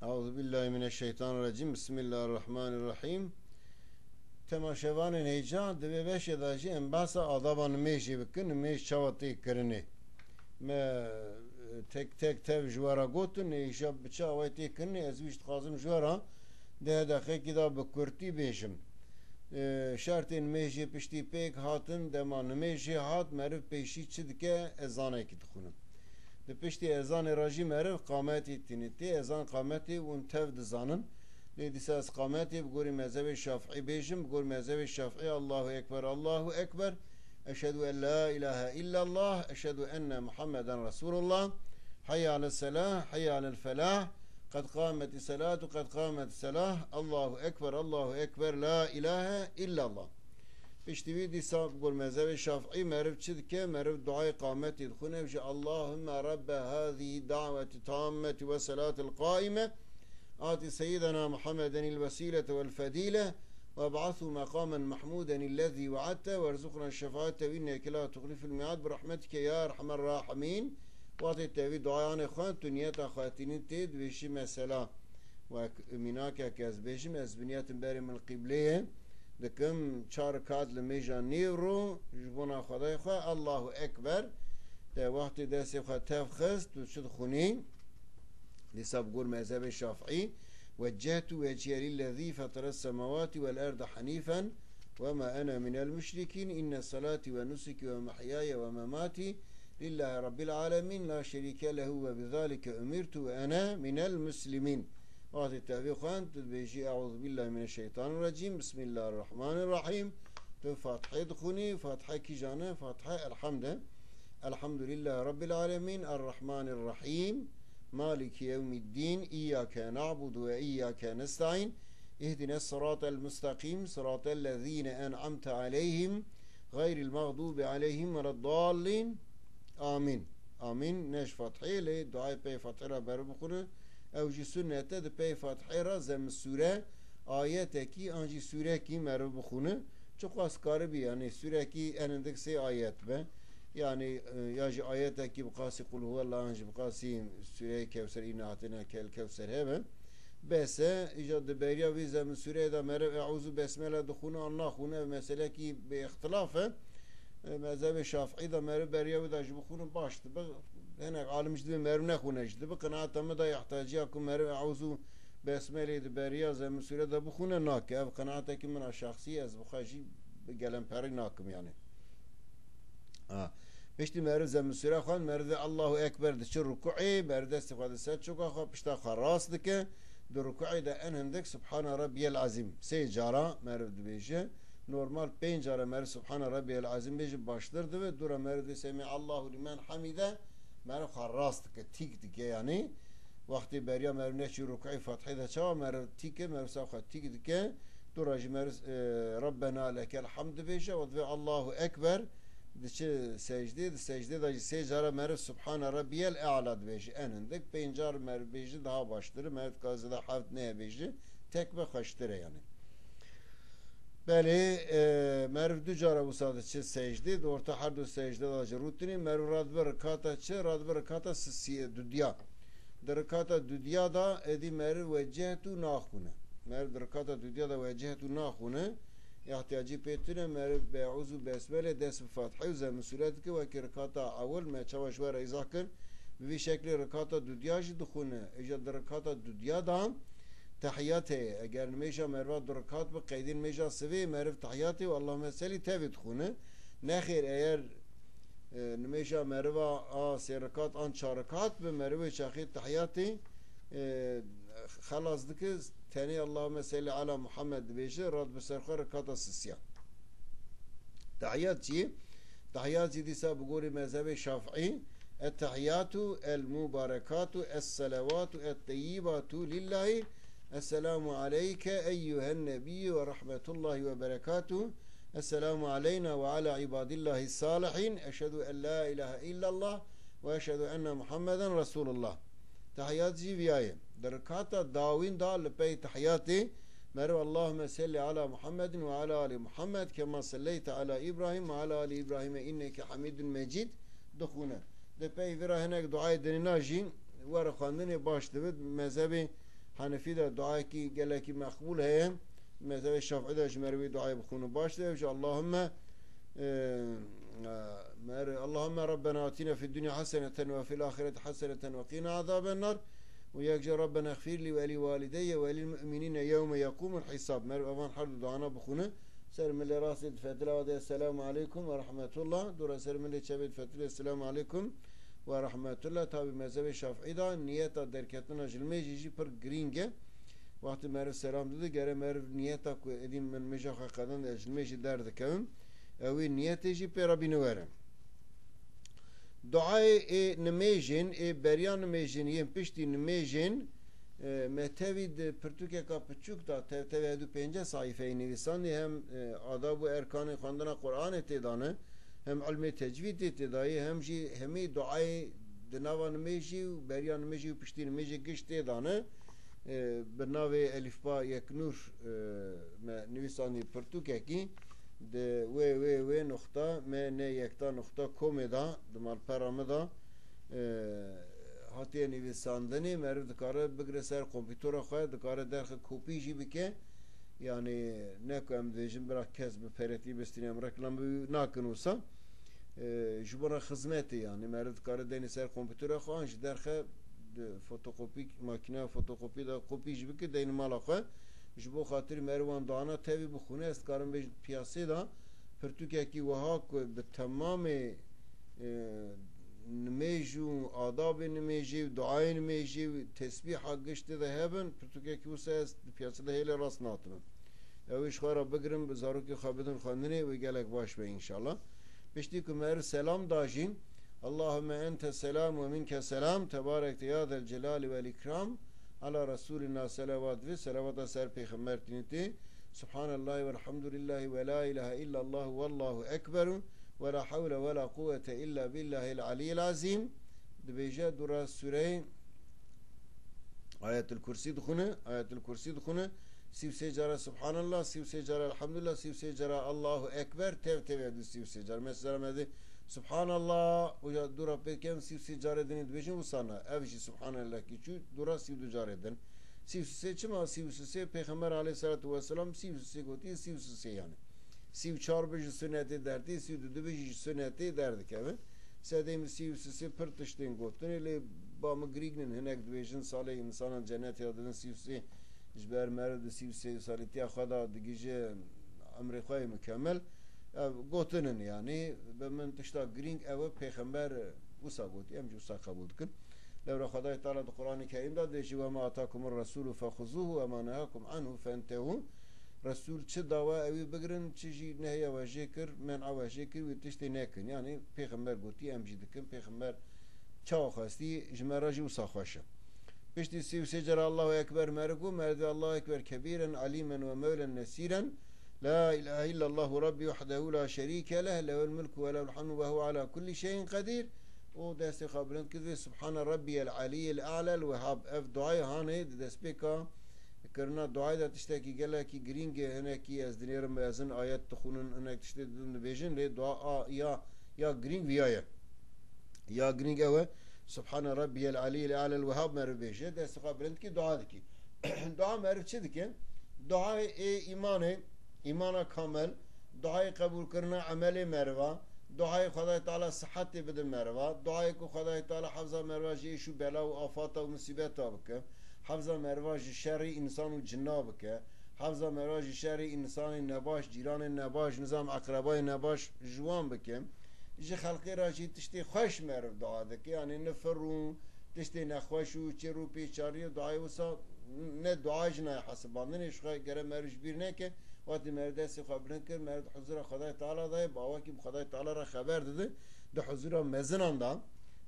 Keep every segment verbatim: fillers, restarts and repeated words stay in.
Eûzubillahimineşşeytanirracîm. Bismillahirrahmanirrahîm. Temaşevanên hêja, di vê beşê de jî em behsa adaba nimêjê bikin, nimêj çawa tê kirinê. Me, e, tek tek tev ji we re gotin, ê îşa bi çi awayî tê kirinê, ez wî jî dixwazim ji we re di hedeqekî de bi kurtî bêjim. E, şertên nimêjê piştî pêk hatin, dema nimêjê hat, meriv pêşî çi dike, ezanekî dixwîne. Di piştî ezanê re jî meriv qametê tîne. Tê ezan qametê hûn tev dizanin. Lê dîsa ez qametê bi gorî mezhebê Şafîî bêjim, bi gorî mezhebê Şafîî Allahu Ekber, Allahu Ekber. Eşhedü en la ilahe illallah, eşhedü enne Muhammeden Resulullah. Heyye ales selah, heyye alel felah. Qed qameti selatu, qed qameti selah. Allahu Ekber, Allahu Ekber, la ilahe illallah. Piştî wî dîsa bi gor mezhebê Şafîî meriv çi dike? Meriv duayê qametê dixwîne, ew jî Allahümme Rabbe hâzihî da'weti tammeti ve salatil qaime, ati seyyidena Muhammeden il vesilete vel fedile, ve eb'athu meqamen mahmuden illezî ve'adte, verzuqna şefaate ve inneke la tuhliful mi'ad, bi rahmetike ya erhamer rahimin. Wextê te vî duayanê xwend, tu niyeta xwe tînî tê, dibêjî mesela. Wek mînakek ez bêjim, ez bi niyetim berê min qîbleyê dikim, çar kat li mêja nîvro ji bona Xwedayê xwe, Allahu Ekber. Te wextê destê xwe tev xist, tu çi dixwînî? Dîsa bi gor mezhebê Şafîî, weccehtu wecihe lillezî feteres semawati vel erde henîfen ve ma ene minel muşrikîn, inne salati ve nusuki ve mehyaye ve memati lillahi rabbil alemin, la şerike lehu ve bizalike umirtu ve ene minel muslimin. Wextê te vê xwend, tu dibêjî, Eûzubillahimineşşeytanirracîm, Bismillahirrahmanirrahîm. Tu Fatihê dixwînî, Fatihe kîjan e? Fatihe Elhamd e. Elhamdulillahî Rabbil Alemin, Errahmanirrahîm, Maliki Yevmiddin, İyyake na'budu ve iyyake nesta'in, İhdines sıratel müstakim, sıratellezine en'amte aleyhim, gayril mağdubi aleyhim veleddallin. Amin. Amin. Ne ji Fatihê lê duayê pey Fatihê re meriv bixwîne. Ew jî sunnet e, di pey Fatihê re zem sûre, ayetekî an jî sûrekî meriv bixwîne. Çiqas karibî, yanî sûrekî en hindik sê ayet be. Yanî, e, ya jî ayetekî bi qasî Qul huwallah an jî bi qasî sûreyê Kewser îna hatine kel Kewser hebe. Bes e, îca di beriya vî zem sûreyê de meriv Eûzû Besmele dixwîne an naxwîne, ev meselekî bi îxtilaf e. E, mezhebê Şafîî de meriv beriya wî de jî bixwîne baş dibe. Hinek alim jî dibê meriv nexwîne jî dibe. Qenaeta min de îhtiyacîya ku meriv Eûzû Besmelê di beriya zem sûre de bixwîne nake. Ev qenaatekî min a şexsî, ez bi xwe jî bi gelemperî nakim yanî. Ha. Piştî meriv zem sûre xwend, meriv dê Allahu Ekber diçe rukûê, meriv destê xwe di ser çoka xwe, pişta xwe rast dike. Di rukûê de en hindik Subhana Rabbiyel Azîm sê cara meriv dibêje. Normal pênc cara meriv Subhana Rabbiyel Azîm bêje baştir dibe. Dûra meriv dê Semî Allahu limen hamide, meriv xwe rast dike, tîk dike yanî. Wextê beriya meriv neçî rukûê Fatihê de çawa meriv tîk e, meriv sa xwe tîk dike. Dûra jî meriv, e, Rabbena lekel hamd dibêje û divê Allahu Ekber diçe secdê, di secdê de jî sê cara meriv Subhana Rabbiyel E'la dibêje. En hindik pênc car meriv bêje daha baştir, meriv dikare zêde heft neyê bêje, tek be xweştir e yanî. Belê, e, meriv du cara wisa diçe secdê, di orta her du secde de jî rûtinî, meriv radibe rikata çi, radibe rikata sisiye, dudiya. Di rikata dudiya de êdî meriv wecehtu naxwîne. Meriv di rikata dudiya de wecehtu naxwîne. Îhtiyacî pê tune, meriv bi eûzû besmelê dest bi Fatihê û zem sûre dike, wekî rikata ewil me çawa ji we re îzah kir. Bi vî şeklê rikata dudiya jî dixwîne. Îja di rikata dudiya de tehiyat heye. Eger nimêja meriva du rikat bi qeydî nimêja sivê, meriv tehiyatê û Allahümme selî tevî dixwîne. Nexêr, eger, e, nimêja meriva a sê rikat an çar rikat bi, merivê çaxê tehiyatê, e, xelas dike, tenê Allahümme selî ala Muhammed dibêje, rad bi ser xwe rikata sisiya. Tehiyat çi ye? Tehiyat jî dîsa bi gorî mezhebê Şafîî, Ettehiyatu el mubarekatu es selawatu et teyyibatu lillahi. Esselamu aleyke eyyühen nebiyyü ve rahmetullahi ve berekatuh. Esselamu aleyna ve ala ibadillahi salihin. Eşhedü en la ilahe illallah ve eşhedü enne Muhammeden Resulullah. Tehiyat jî viya ye. Di rikata dawîn da li pey tehiyatê meriv Allahümme selli ala Muhammedin ve ala ali Muhammed kema selleyte ala İbrahim ve ala ali İbrahim inneke hamidun mecid dixwîne. Di pey vira hinek duayê dinêna jî were xwendinê baş dibe. Mezhebê Henefî de duayekî gelekî meqbûl heye. Mezhebê Şafîî de ji me re wî duayê bixwîne baş e. Ew jî Allahümme, e, e, mer-, Allahümme Rabbena atina fid dunya haseneten ve fil ahireti haseneten ve qina azaben nar. Û yek jî Rabbena xfirli ve li walideyye ve lil mu'minine yewme yequmul hisab. Mer evan her du duana bixwîne. Ser milê rastê difetile ve de Esselamu aleykum ve rahmetullah. Dûra ser milê çepê difetile Esselamu aleykum ve rahmetullah. Tabî mezhebê Şafîî de niyeta derketina ji limêjê jî pir girîng e. Wextê meriv selam dide, gere meriv niyeta ku êdî min limêja xwe qedand, ez ji limêjê derdikevim. Ew ê niyetê jî pê re bîne were. Duayê ê nimêjên, ê beriya nimêjên, yên piştî nimêjên, e, me tevî di pirtûkeka piçûk de, tev-, tevî hedu pêncî sayfeyê nivîsandî, hem, e, adab û erkanê xwendina Qur'anê tê de ne, hem ilmê tecvîdê tê de ye, hem jî hemî duayê di nava nimêjê û beriya nimêjê û piştî nimêjê giş tê de ne. E, bi navê Elîfba Yeknûr, e, me nivîsandî pirtûkekî di wê wê wê nuqta me ne yekta nuqta komê de di malpera min de, e, hatiye nivîsandinê, meriv dikare bigire ser kompîtora xwe, dikare derxe kopî jî bike. Yanî ne ku em dibêjin bira kes bi peretî bistîne, em reklam bi nakin wisa. E, ji bo re xizmetê, yanî meriv dikare denê ser kompîtora xwe an ji derxe di fotokopî, makîneya fotokopî de kopî jî bike, deynî mala xwe. Ji bo xatirî merivan dana tevî bixwîne, ez dikarim bêjim piyasê de pirtûkekî wiha ku bi temamê, e, nimêj û adabê nimêjê û duayê nimêjê û tesbîha giş tê de hebin, pirtûkekî wisa ez di piyasê de hêlê rast natibim. Ew ê ji xwe re bigirin, bi zarokê xwe bidin xwendinê, wê gelek baş be înşallah. Piştî ku meriv selam da jî, Allahümme ente selam ve minke selam, tebarekte ya zel celali vel ikram, ala Resulina selavat ve, selavata ser Pêxember tînitê, Subhanallahi velhamdulillahi ve la ilahe illallah vallahu ekberu ve la havle ve la quvvete illa billahil aliyyil azîm. Dibêje dûra sûreyê Ayetul Kursî dixwîne, Ayetul Kursî dixwîne, sî û sê cara Subhanallah, sî û sê cara Elhamdulillah, sî û sê cara Allahu Ekber, tev tev e du sî û sê cara. Mesela me dê Subhanallah, uca dûra pê kem sî û sê carê dinê dibêjin, wisa na. Ev jî Subhanallah kî çû, dûra sî û du carê din. Sî û sê çima? Sî û sê Pêxember aleyhissalatu vesselam sî û sê gotiye, sî û sê yani. Sî û çar bi ji sunetê dertê, sî û du bi jî ji sunetê derdikeve. Sedê min sî û sê pir tiştên gotinê, lê ba min girîg nin, hinek dibêjin salê însanan cenetê ya didin sî û sê, ji ber meriv di sî û sê salîtiya xwe de digije emrê xwe yê mukemel. Ev gotin in, yanî bi min tişta girîng ew e, Pêxember wisa gotiye, em jî wisa qebûl dikin. Lewra Xwedayê Teala di Qur'anê Kerîm de dibêjî, "Ve ma atakumur resulu fexuzuhu ve ma nehakum anhu fentehu." Resûl çi dawa ewî bigirin, çi jî nehya we jê kir, men'a we jê kir, wî tiştê nekin. Yanî Pêxember gotiye, em jî dikin. Pêxember çawa xwestî, ji me re jî wisa xweş e. Piştî sî û sê cara Allahu Ekber meriv got, meriv dê Allahu Ekber kebîren, alîmen ve mewlen nesîren. La ilahe illallahu Rabbi wahdehu la şerîke leh, lehul mulku ve lehul hamdu ve huve ala kulli şeyin qedîr. Û destê xwe bilind kir, vê Subhane Rabbiyel Aliyyil A'lel Wehhab. Ev duayê hanê di destpêka kirina duayê de tiştekî gelekî girîng e. Hinekî ez dinêrim mezin ayet dixwînin, hinek tiştê didin dibêjin, lê dua a, ya, ya girîng viya ye. Ya girîng ew e, Subhane Rabbiyel Aliyyil A'lel Wehhab meriv bêje, destê xwe bilind dikî, dua dikî. Dua meriv çi dike? Duayê ê îmanê, îmana kamel, duayê qebûlkirina emelê meriva, duayê Xwedayê Teala sihetê bide meriva, duayê ku Xwedayê Teala hefza meriva ji êş û bela û afata û musîbeta bike, hefza meriva ji şerê însan û cinna bike, hefza meriva ji şerê însanên nebaş, cîranên nebaş, nizam eqrebayên nebaş ji wan bike, ji xelkê re jî tiştê xweş meriv dua dike, yanî nifir û tiştê nexweş û çêr û pêçariyê duayê wisa ne dua jî nayê hesibandinê, ji xwe gere meriv ji bîr neke. Wextê meriv destê xwe bilind kir, meriv di huzura Xwedayê Teala de ye, bi awakî bi Xwedayê Teala re xeber dide, di huzura mezinan de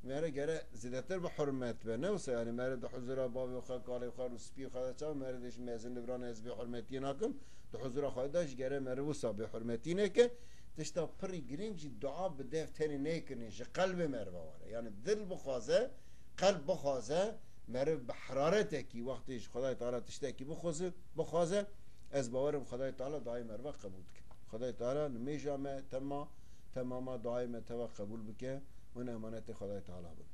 meriv gere zêdetir bi hurmet be. Ne wisa, yanî meriv di huzura bavê xwe, kalê xwe, rûspiyê xwe de çawa meriv dê ji mezin li viran ez bêhurmetiyê nakim, di huzura Xwedê de jî gere meriv wisa bêhurmetî neke. Tişta pirî girîng jî dua bi dev tenê neyê kirinê, ji qelbê meriva were. Yanî dil bixwaze, qelb bixwaze, meriv bi heraretekî wextê ji Xwedayê Teala tiştekî bixwaze, bixwaze, ez bawer im Xwedayê Teala dayê meriva qebûl dike. Xwedayê Teala nimêja me tema, temama dayê me teva qebûl bike, hûn emanetê Xwedayê Teala bin.